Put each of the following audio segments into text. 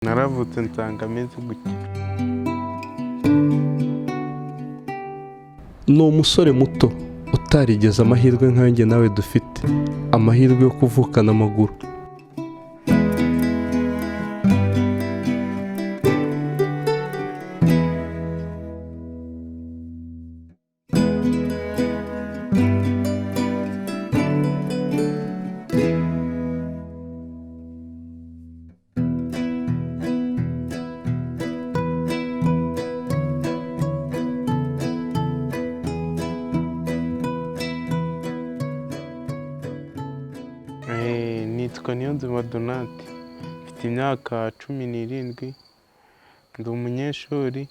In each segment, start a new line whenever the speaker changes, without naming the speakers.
Naravutse nsanga ameze gutya.
Ni umusore muto utarigeze amahirwe nk'ayo njye nawe dufite, amahirwe yo kuvukana amaguru.
Nitwa Niyonzima Donat, mfite imyaka 17, ndi umunyeshuri,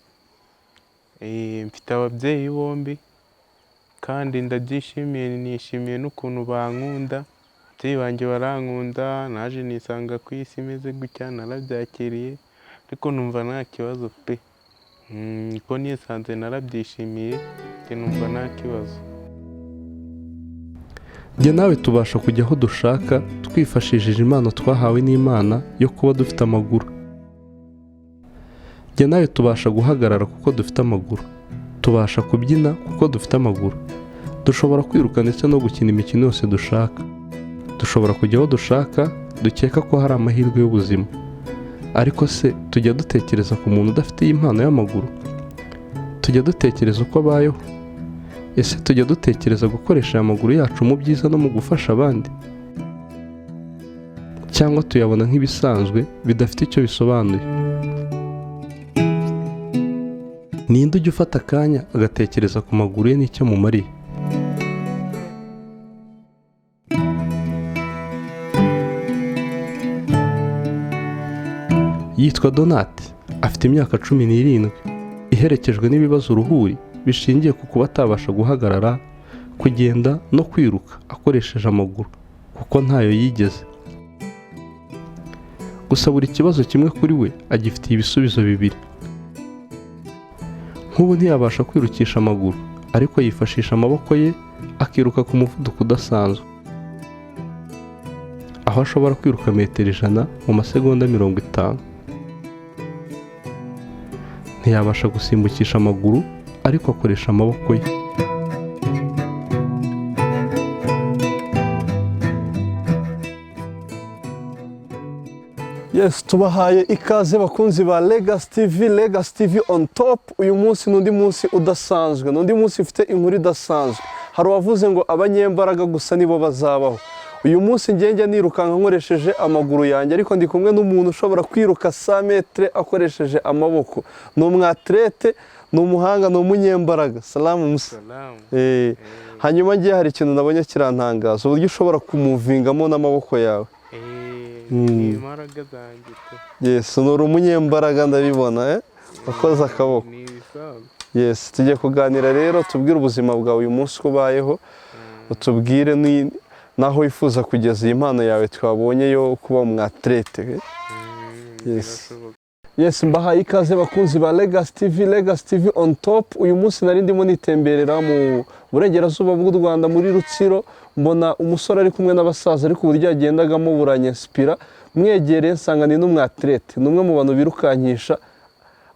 mfite ababyeyi bombi kandi ndabyishimiye, nishimiye n'ukuntu bankunda, ababyeyi banjye barankunda, naje nisanga ku isi imeze gutya, narabyakiriye ariko numva nta kibazo pe, uko nisanze narabyishimiye, njye numva nta kibazo.
Njye nawe tubasha kujya aho dushaka twifashishije impano twahawe n'Imana yo kuba dufite amaguru. Njye nawe tubasha guhagarara kuko dufite amaguru, tubasha kubyina kuko dufite amaguru, dushobora kwiruka ndetse no gukina imikino yose dushaka, dushobora kujya aho dushaka dukeka ko hari amahirwe y'ubuzima. Ariko se tujya dutekereza ku muntu udafite iyi mpano y'amaguru? Tujya dutekereza uko abayeho? Ese tujya dutekereza gukoresha aya maguru yacu mu byiza no mu gufasha abandi? Cyangwa tuyabona nk'ibisanzwe bidafite icyo bisobanuye? Ninde ujya ufata akanya agatekereza ku maguru ye n'icyo amumariye? Yitwa Donat, afite imyaka 17, iherekejwe n'ibibazo uruhuri bishingiye ku kuba atabasha guhagarara, kugenda no kwiruka akoresheje amaguru kuko ntayo yigeze. Gusa buri kibazo kimwe kuri we agifitiye ibisubizo bibiri. Nk'ubu ntiyabasha kwirukisha amaguru, ariko yifashisha amaboko ye akiruka ku muvuduko udasanzwe, aho ashobora kwiruka metero 100 mu masegonda 50. Ntiyabasha gusimbukisha amaguru, ariko akoresha amaboko ye.
Yes, tubahaye ikaze bakunzi ba Legacy TV, Legacy TV on top. Uyu munsi n'undi munsi udasanzwe, n'undi munsi ufite inkuru idasanzwe. Hari uwavuze ngo abanyembaraga gusa nibo bazabaho. Uyu munsi ngenge nirukanka nkoresheje amaguru yanjye, ariko ndi kumwe n'umuntu ushobora kwiruka 100 metre akoresheje amaboko. Ni umwatlete, ni umuhanga, ni umunyembaraga. Salamu Musa.
Salamu.
Hanyuma ngiye hari ikintu nabonye kirantangaza, uburyo ushobora kumuvingamo n'amaboko yawe.
Ni imbaraga zanjye pe.
Yes, ni umunyembaraga ndabibona, wakoze akaboko.
Ni ibisanzwe.
Yes, tugiye kuganira rero, tubwire ubuzima bwawe uyu munsi uko ubayeho, utubwire naho wifuza kugeza iyi mpano yawe twabonye yo kuba umwatlete. Yes. Yes, mbahaye ikaze bakunzi ba Legacy TV, Legacy TV on top. Uyu munsi nari ndimo nitemberera mu burengerazuba bw'u Rwanda muri Rutsiro, mbona umusore ari kumwe n'abasaza, ariko uburyo yagendagamo buranyensipira. Mwegereye nsanga ni n'umwatlete, ni umwe mu bantu birukankisha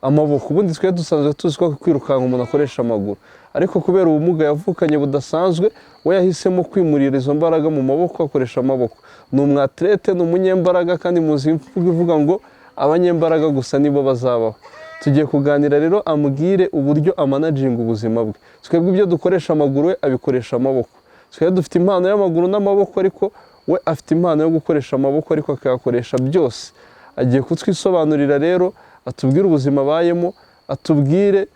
amaboko. Ubundi twe dusanzwe tuzi ko kwirukanka umuntu akoresha amaguru, ariko kubera ubumuga yavukanye budasanzwe, we yahisemo kwimurira izo mbaraga mu maboko, akoresha amaboko. Ni umwatlete, ni umunyembaraga, kandi muzi imvugo ivuga ngo abanyembaraga gusa nibo bazabaho. Tugiye kuganira rero, ambwire uburyo amanaginga ubuzima bwe. Twebwe ibyo dukoresha amaguru, we abikoresha amaboko. Twebwe dufite impano y'amaguru n'amaboko, ariko we afite impano yo gukoresha amaboko, ariko akayakoresha byose. Agiye kutwisobanurira rero, atubwire ubuzima abayemo, atubwire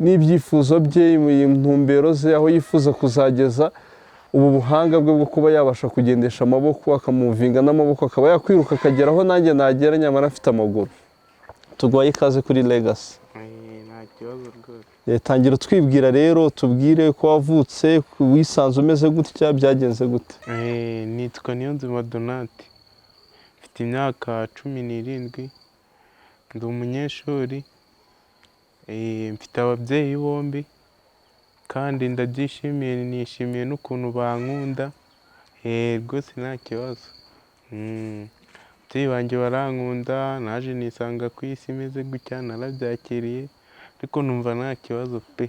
n'ibyifuzo bye, intumbero ze, aho yifuza kuzageza ubu buhanga bwe bwo kuba yabasha kugendesha amaboko, akamuvinga n'amaboko, akaba yakwiruka akagera aho nanjye nagera nyamara afite amaguru. Tuguhaye ikaze kuri Legacy.
Nta kibazo rwose.
Tangira utwibwira rero, tubwire ko wavutse, wisanze umeze gutya, byagenze gute?
Nitwa Niyonzima Donat, mfite imyaka 17, ndi umunyeshuri, mfite ababyeyi bombi kandi ndabyishimiye, nishimiye n'ukuntu bankunda, rwose nta kibazo. Ababyeyi banjye barankunda, naje nisanga ku isi imeze gutya, narabyakiriye, ariko numva nta kibazo pe.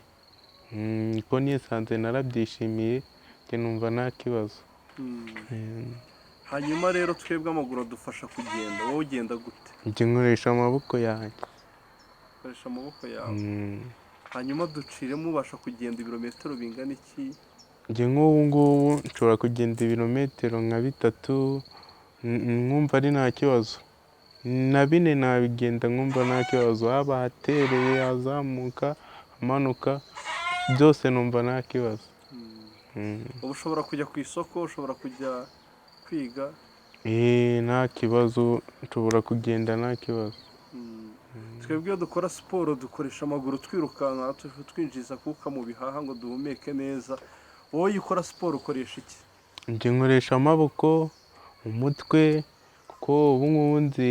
Ko nisanze narabyishimiye, njye numva nta kibazo.
Hanyuma rero twebwe amaguru adufasha kugenda, wowe ugenda gute?
Njye nkoresha amaboko yanjye.
Ukoresha amaboko yawe. Hanyuma duciremo, ubasha kugenda ibirometero bingana iki?
Njye nk'ubu ngubu nshobora kugenda ibirometero nka 3 nkumva ari nta kibazo, na 4 nabigenda nkumva nta kibazo, haba ahatereye, ahazamuka, amanuka, byose numva nta kibazo.
Uba ushobora kujya ku isoko, ushobora kujya kwiga?
Nta kibazo, nshobora kugenda nta kibazo.
Twebwe iyo dukora siporo dukoresha amaguru twirukanka, twinjiza akuka mu bihaha ngo duhumeke neza. Wowe iyo ukora siporo ukoresha iki?
Njye nkoresha amaboko, umutwe, kuko ubu ngubu nzi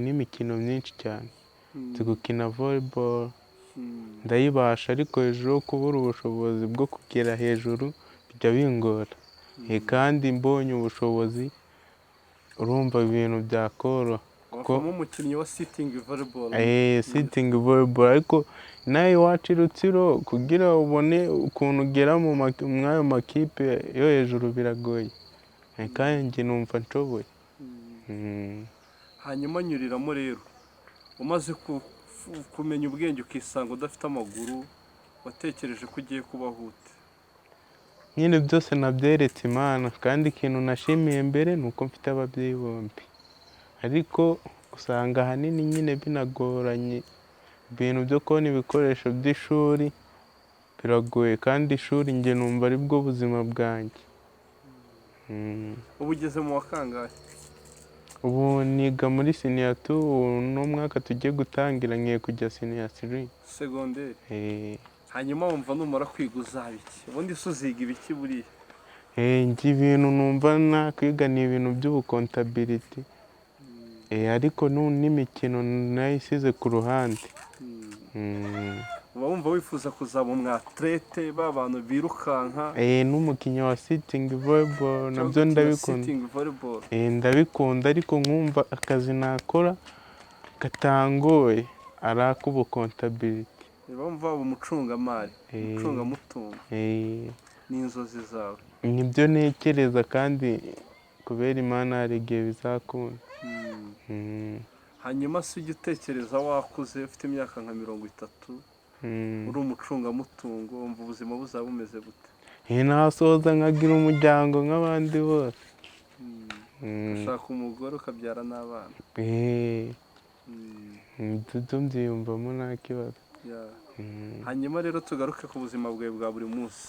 n'imikino myinshi cyane. Nzi gukina volleyball, ndayibasha, ariko hejuru yo kubura ubushobozi bwo kugera hejuru bijya bingora. Kandi mbonye ubushobozi, urumva ibintu byakoroha.
Wavamo umukinnyi wa sitting volleyball.
Sitting volleyball, ariko nawe iwacu i Rutsiro kugira ubone ukuntu ugera muri ayo makipe yo hejuru biragoye. Kandi njye numva nshoboye.
Hanyuma nyuriramo rero, umaze kumenya ubwenge ukisanga udafite amaguru, watekereje ko ugiye kubaho ute?
Nyine byose nabyeretse Imana, kandi ikintu nashimiye mbere ni uko mfite ababyeyi bombi, ariko usanga ahanini nyine binagoranye, ibintu byo kubona ibikoresho by'ishuri biragoye, kandi ishuri njye numva ari bwo buzima bwanjye.
Ubu ugeze mu wa kangahe?
Ubu niga muri senior 2, uno mwaka tugiye gutangira ngiye kujya senior 3.
Segonderi. Hanyuma wumva numara kwiga uzaba iki? Ubundi se uziga ibiki buriya?
Njye ibintu numva nakwiga ni ibintu by'ubucomptability, ariko n'imikino nayisize ku ruhande.
Uba wumva wifuza kuzaba umwathlete, ba bantu birukanka?
N'umukinnyi wa sitting volleyball
cyangwa
nabyo
gukina
ndabikunda.
Sitting volleyball.
Ndabikunda, ariko nkumva akazi nakora katangoye ari ak'ubucomptability.
Uba wumva waba umucungamari, umucungamutungo? Ni inzozi zawe?
Nibyo ntekereza, kandi kubera Imana hari igihe bizakunda.
Hanyuma se ujya utekereza wakuze ufite imyaka nka 30, uri umucungamutungo, wumva ubuzima buzaba bumeze gute?
Nasoza nkagira umuryango nk'abandi bose.
Ushaka umugore ukabyara n'abana?
Ibyo mbyiyumvamo nta kibazo.
Hanyuma rero tugaruke ku buzima bwawe bwa buri munsi.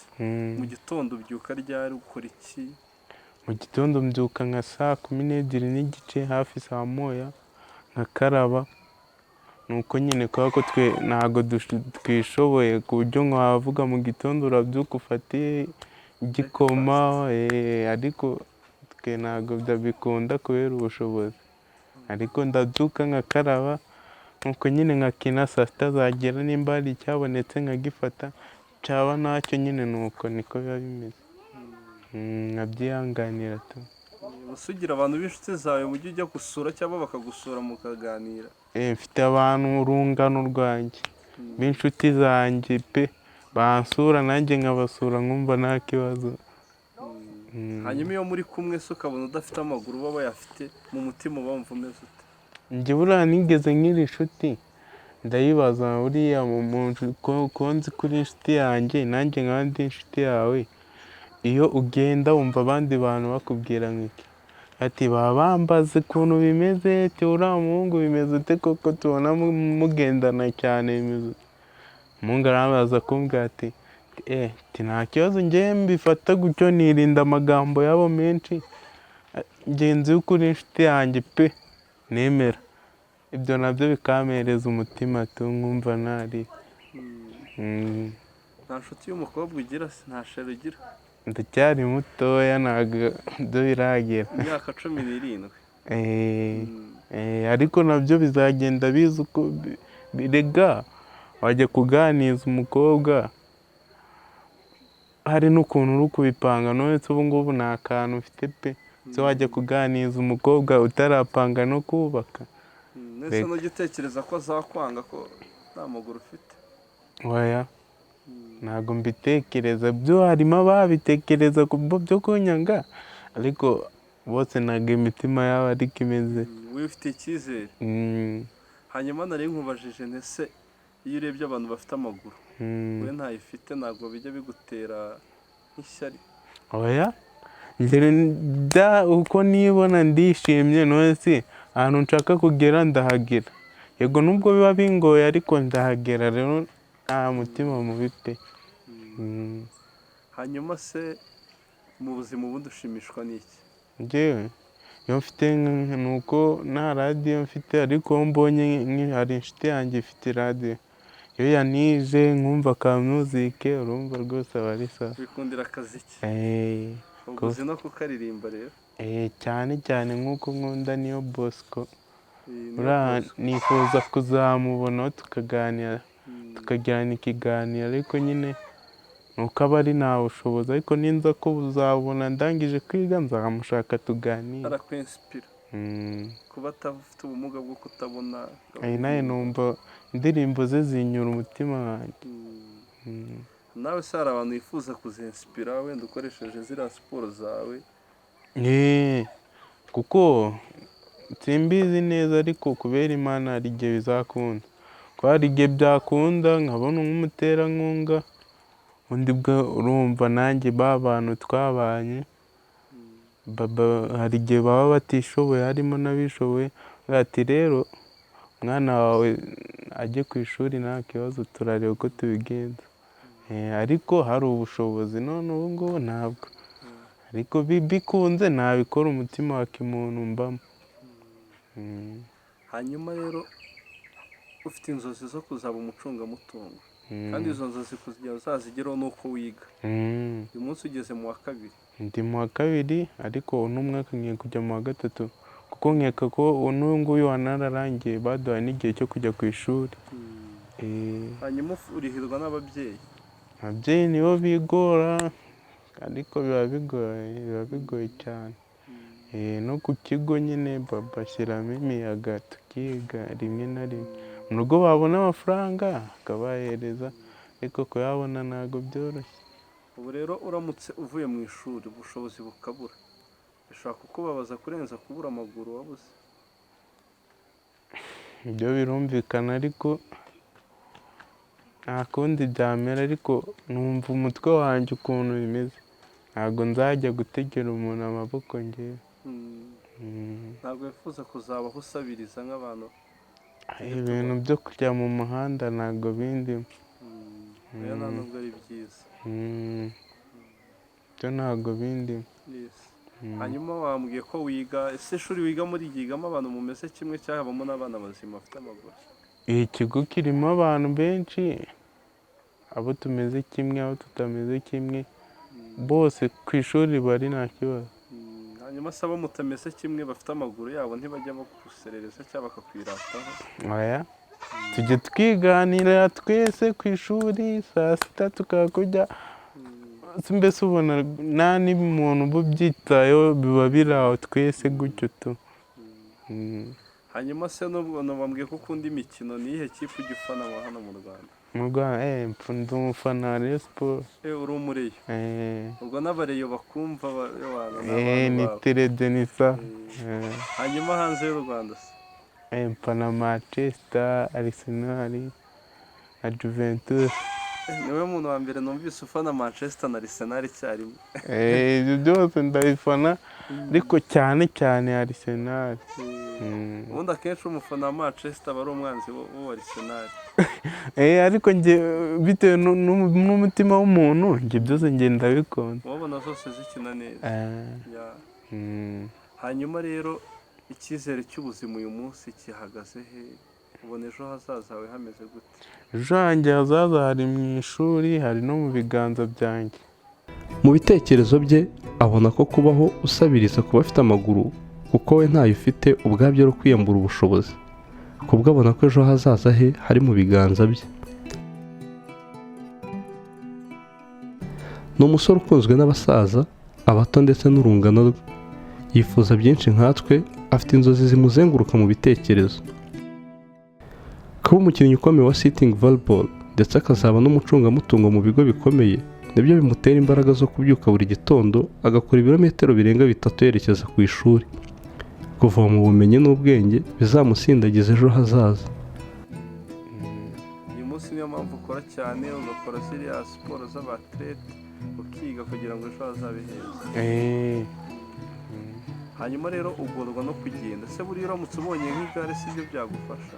Mu gitondo ubyuka ryari, ukora iki?
Mu gitondo mbyuka nka saa 12:30, hafi saa 1, nkakaraba. Nuko nyine kubera ko twe ntabwo twishoboye ku buryo wavuga mu gitondo urabyuka ufate igikoma, ariko twe ntabwo bikunda kubera ubushobozi. Ariko ndabyuka nkakaraba, nuko nyine nkakina, saa sita zagera nimba hari icyabonetse nkagifata, cyaba ntacyo nyine nuko niko biba bimeze. Nkabyihanganira tu.
Ubuse ugira abantu b'inshuti zawe mujya ujya gusura cyangwa bakagusura mukaganira?
Mfite abantu, urungano rwanjye b'inshuti zanjye pe, bansura nanjye nkabasura nkumva nta kibazo.
Hanyuma iyo muri kumwe se ukabona udafite amaguru uba bayafite, mu mutima uba wumva umeze ute?
Njye buriya nigeze ngira inshuti, ndayibaza, buriya ko nzi ko uri inshuti yanjye, nanjye nkaba ndi inshuti yawe, iyo ugenda wumva abandi bantu bakubwira nk'iki? Ati baba bambaza ukuntu bimeze, ati uriya muhungu bimeze ute koko, tubona mugendana cyane, bimeze ute? Umuhungu arambaza kumbwira ati ati nta kibazo, njyewe mbifata gutyo, nirinda amagambo yabo menshi, njye nzi yuko uri inshuti yanjye pe, nemera. Ibyo nabyo bikampereza umutima tu, nkumva ntari.
Nta nshuti y'umukobwa ugira se? Nta chérie ugira?
Ndacyari mutoya, ntabwo byo biragera.
Imyaka 17.
Ariko nabyo bizagenda biza uko rega wajya kuganiza umukobwa hari n'ukuntu uri kubipanga, none se ubu ngubu nta kantu mfite pe. Se wajya kuganiriza umukobwa utarapanga no kubaka?
Ndetse
Reka.
n'ujya utekereza ko azakwanga ko nta maguru ufite?
Oya, ntabwo mbitekereza. Byo harimo ababitekereza ku byo kunyanga, ariko bose ntabwo imitima yabo ariko imeze.
Wifitiye icyizere. Hanyuma nari nkubajije nti ese iyo urebye abantu bafite amaguru, we ntayifite, ntabwo bijya bigutera nk'ishyari?
Oya, njye uko nibona ndishimye. None se ahantu nshaka kugera ndahagera. Yego, nubwo biba bingoye ariko ndahagera. Rero nta mutima mubi pe.
Hanyuma se mu buzima ubundi ushimishwa n'iki?
Njyewe iyo mfite ni uko nta radiyo mfite, ariko iyo mbonye hari inshuti yanjye ifite radiyo, iyo yanije nkumva ka music, urumva rwose aba ari sawa.
Wikundira akaziki?
Eh.
Ubwo uzi no kukaririmba rero?
Eh, cyane cyane nk'uko nkunda Niyo Bosco.
Niyo
Uriya
Bosco.
nifuza kuzamubonaho tukaganira, tukagirana ikiganiro, ariko nyine ni uko aba ari nta bushobozi. Ariko ninza kuzabona ndangije kwiga, nzamushaka tuganire.
Arakwinspira kuba atafite ubumuga bwo kutabona?
Eh, nawe numva indirimbo ze zinyura umutima wanjye.
Nawe se hari abantu wifuza kuzinspira wenda ukoresheje ziriya siporo zawe?
Eh, kuko simbizi neza, ariko kubera Imana hari igihe bizakunda, kuko hari igihe byakunda nkabona nk'umuterankunga undi. Bwo urumva nanjye ba bantu twabanye hari igihe baba batishoboye, harimo n'abishoboye, bavuga ati rero umwana wawe ajye ku ishuri nta kibazo, turareba uko tubigenza. Eh, ariko hari ubushobozi. None ubu ngubu ntabwo, ariko bikunze nabikora, umutima wa kimuntu mbamo.
Hanyuma rero ufite inzozi zo kuzaba umucungamutungo, kandi izo nzozi kugira uzazigereho ni uko wiga. Uyu munsi ugeze mu wa kabiri.
Ndi mu wa kabiri, ariko uno mwaka ngiye kujya mu wa gatatu, kuko nkeka ko n'uyu nguyu wanararangiye, baduhaye n'igihe cyo kujya ku ishuri. Eh,
Hanyuma urihirwa n'ababyeyi?
Ababyeyi nibo bigora, ariko biba bigoye, biba bigoye cyane. Eh, no ku kigo nyine bashyiramo imiyaga tukiga rimwe na rimwe. Mu rugo babona amafaranga bakabahereza, ariko kuyabona ntabwo byoroshye.
Ubu rero uramutse uvuye mu ishuri ubushobozi bukabura, bishobora kukubabaza kurenza kubura amaguru wabuze?
Ibyo birumvikana, ariko nta kundi byamera. Ariko numva umutwe wanjye ukuntu bimeze, ntabwo nzajya gutegera umuntu amaboko ngewe.
Ntabwo wifuza kuzabaho usabiriza nk'abantu?
Ibintu byo kujya mu muhanda ntabwo bindimo.
Oya, nta nubwo ari byiza.
Byo ntabwo bindimo.
Yes. Hanyuma wambwiye ko wiga. Ese ishuri wiga muri ryigamo abantu mumeze kimwe cyangwa habamo n'abana bazima bafite amaguru?
Ikigo kirimo abantu benshi, abo tumeze kimwe, abo tutameze kimwe, bose ku ishuri bari nta kibazo.
Hanyuma se abo mutameze kimwe bafite amaguru yabo ntibajya baguserereza cyangwa bakakwirataho?
Oya, tujya twiganirira twese ku ishuri saa sita tukajya kurya. Mbese ubona nta n'umuntu uba ubyitayeho, biba biri aho twese gutyo tu.
Hanyuma se nubwo bambwiye ko ukunda imikino, ni iyihe kipe ujya ufana wa hano mu Rwanda?
Mu Rwanda, ndi umufana wa Rayon Sports.
Eh, uri umureyo?
Eh.
Ubwo n'abareyo bakumva abantu ni
Eh,
abantu
ni
bawe.
Teredenisa.
Hanyuma hanze y'u Rwanda se?
Mfana Manchester, Arsenal na Juventus.
Niwe muntu wa mbere numvise ufana Manchester na Arsenal icyarimwe.
Eh, ibyo byose ndabifana, ariko cyane cyane Arsenal.
Ubundi akenshi umufana wa Manchester aba ari umwanzi w'uwa Arsenal.
Eh, ariko njye bitewe n'umutima w'umuntu, njye byose njye ndabikunda.
Ubabona zose zikina neza. Ya. Hanyuma rero icyizere cy'ubuzima uyu munsi gihagaze he? Ubona ejo hazaza hawe hameze gute?
Ejo hanjye hazaza hari mu ishuri, hari no mu biganza byanjye.
Mu bitekerezo bye abona ko kubaho usabiriza kuba afite amaguru kuko we ntayo ufite ubwabyo ari ukwiyambura ubushobozi. Kubwo abona ko ejo hazaza he hari mu biganza bye. Ni umusore ukunzwe n'abasaza, abato ndetse n'urungano rwe. Yifuza byinshi nkatwe, afite inzozi zimuzenguruka mu bitekerezo. Kuba umukinnyi ukomeye wa sitting volleyball ndetse akazaba n'umucungamutungo mu bigo bikomeye, nibyo bimutera imbaraga zo kubyuka buri gitondo agakora ibirometero birenga 3 yerekeza ku ishuri, kuvoma ubumenyi n'ubwenge bizamusindagiza ejo hazaza.
Uyu munsi niyo mpamvu ukora cyane, ugakora ziriya siporo z'abaterete, ukiga kugira ngo ejo hazabe heza. Hanyuma rero ugorwa no kugenda se? Buriya uramutse ubonye nk'igare, si byo byagufasha?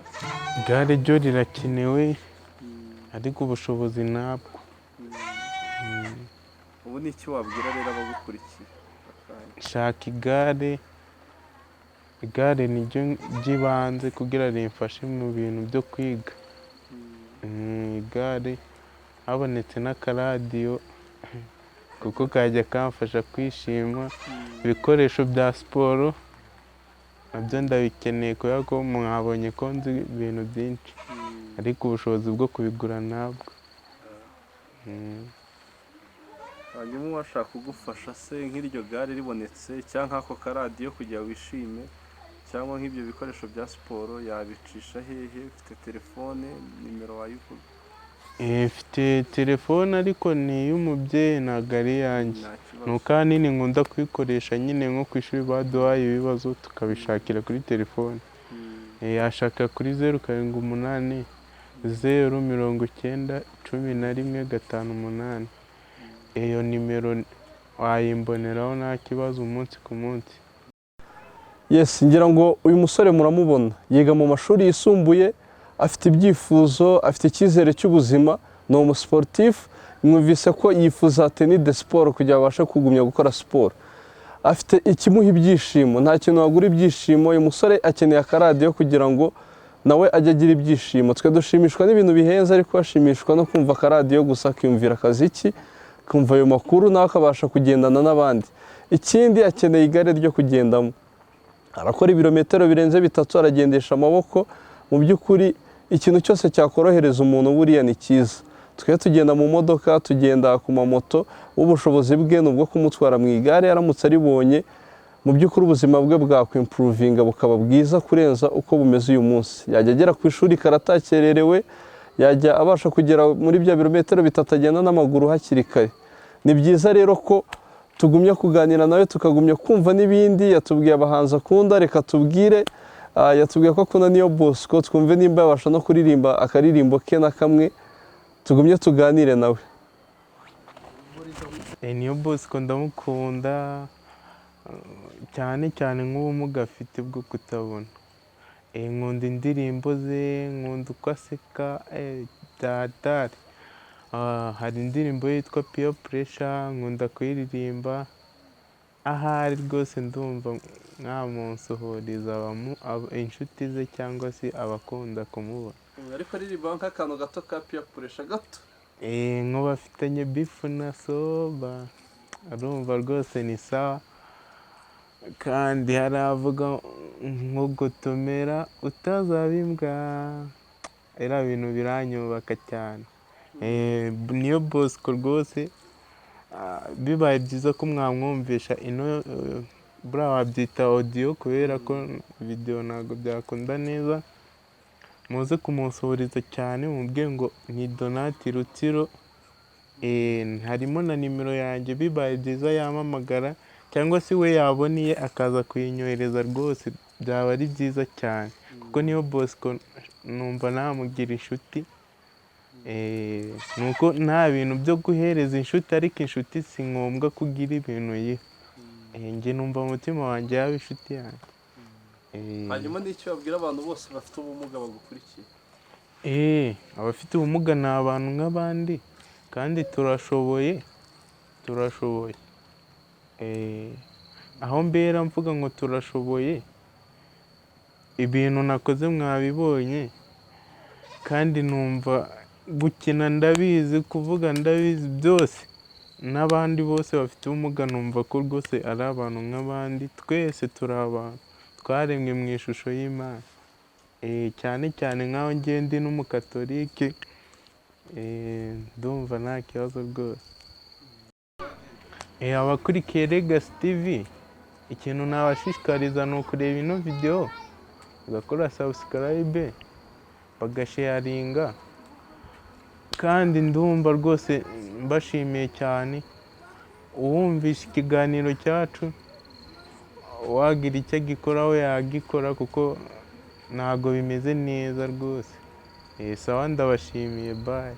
Igare ryo rirakenewe, ariko ubushobozi ntabwo.
Ubu ni iki wabwira rero abagukurikiye akanya?
Shaka igare. Igare ni ryo ry'ibanze kugira rimfashe mu bintu byo kwiga. Igare habonetse n'akaradiyo, kuko kajya kamfasha kwishima. Ibikoresho bya siporo nabyo ndabikeneye, kubera ko mwabonye ko nzi ibintu byinshi, ariko ubushobozi bwo kubigura ntabwo.
Hanyuma uwashaka kugufasha se, nk'iryo gare ribonetse cyangwa nk'ako karadiyo kugira wishime, cyangwa nk'ibyo bikoresho bya siporo, yabicisha hehe? Ufite telefone, nimero wayivuga?
Mfite telefone, ariko ni iy'umubyeyi, ntabwo ari iyanjye.
Nta kibazo.
Ni uko ahanini nkunda kuyikoresha nyine, nko ku ishuri baduhaye ibibazo tukabishakira kuri telefone. Yashaka kuri 0780 090 11 58. Iyo nimero wayimboneraho nta kibazo, umunsi ku munsi.
Yes, ngira ngo uyu musore muramubona, yiga mu mashuri yisumbuye, afite ibyifuzo, afite icyizere cy'ubuzima, ni umusiporutifu. Mwumvise ko yifuza tenue de sport kugira ngo abashe kugumya gukora siporo. Afite ikimuha ibyishimo, nta kintu wagura ibyishimo. Uyu musore akeneye akaradiyo kugira ngo nawe ajye agira ibyishimo. Twe dushimishwa n'ibintu bihenze, ariko ashimishwa no kumva akaradiyo gusa, akiyumvira akaziki, akumva ayo makuru, nawe akabasha kugendana n'abandi. Ikindi, akeneye igare ryo kugendamo. Arakora ibirometero birenze 3, aragendesha amaboko. Mu by'ukuri ikintu cyose cyakorohereza umuntu buriya ni cyiza. Twe tugenda mu modoka, tugenda ku mamoto, ubushobozi bwe ni ubwo kumutwara mu igare. Aramutse aribonye, mu by'ukuri ubuzima bwe bwakwimpuruvinga, bukaba bwiza kurenza uko bumeze uyu munsi. Yajya agera ku ishuri kare atakererewe, yajya abasha kugera muri bya birometero 3 agenda n'amaguru hakiri kare. Ni byiza rero ko tugumya kuganira nawe, tukagumya kumva n'ibindi. Yatubwiye abahanzi akunda, reka tubwire, yatubwiye ko akunda Niyo Bosco. Twumve nimba yabasha no kuririmba akaririmbo ke na kamwe, tugumye tuganire nawe.
Niyo Bosco ndamukunda, cyane cyane nk'ubumuga afite bwo kutabona. Nkunda indirimbo ze, nkunda uko aseka bya hatari. Hari indirimbo yitwa Peer Pressure, nkunda kuyiririmba ahari rwose. Ndumva mwamunsuhuriza inshuti ze cyangwa se abakunda kumubona.
Ariko aririmba nk'akantu gato ka Peer Pressure gato.
Nk'abafitanye beef na soba, arumva rwose ni sawa. Kandi hari avuga nko gotomera utazaba imbwa, biriya bintu biranyubaka cyane. Niyo Bosco rwose, bibaye byiza ko mwamwumvisha ino, buriya wabyita audio kubera ko videwo ntabwo byakunda neza. Muze kumusuhuriza cyane, mubwire ngo ni Donati Rutsiro. Harimo na nimero yanjye, bibaye byiza yampamagara cyangwa se we yabona iye akaza kuyinyohereza, rwose byaba ari byiza cyane, kuko Niyo Bosco numva namugira inshuti. Ni uko nta bintu byo guhereza inshuti, ariko inshuti si ngombwa ko ugira ibintu uyiha. Njye numva mu mutima wanjye yaba inshuti yanjye.
Hanyuma n'icyo babwira abantu bose bafite ubumuga bagukurikiye?
Abafite ubumuga ni abantu nk'abandi, kandi turashoboye, turashoboye. Aho mbera mvuga ngo turashoboye, ibintu nakoze mwabibonye, kandi numva gukina ndabizi, kuvuga ndabizi, byose. N'abandi bose bafite ubumuga numva ko rwose ari abantu nk'abandi, twese turi abantu, twaremwe mu ishusho y'Imana. Cyane cyane nk'aho njyewe ndi n'umukatolike, ndumva nta kibazo rwose. Abakurikiye Legacy TV Ikintu nabashishikariza ni ukureba ino videwo, bagakora subscribe, bagasharinga, kandi ndumva rwose mbashimiye cyane. Uwumvishe ikiganiro cyacu wagira icyo agikoraho yagikora, kuko ntabwo bimeze neza rwose. Sawa, ndabashimiye, bye.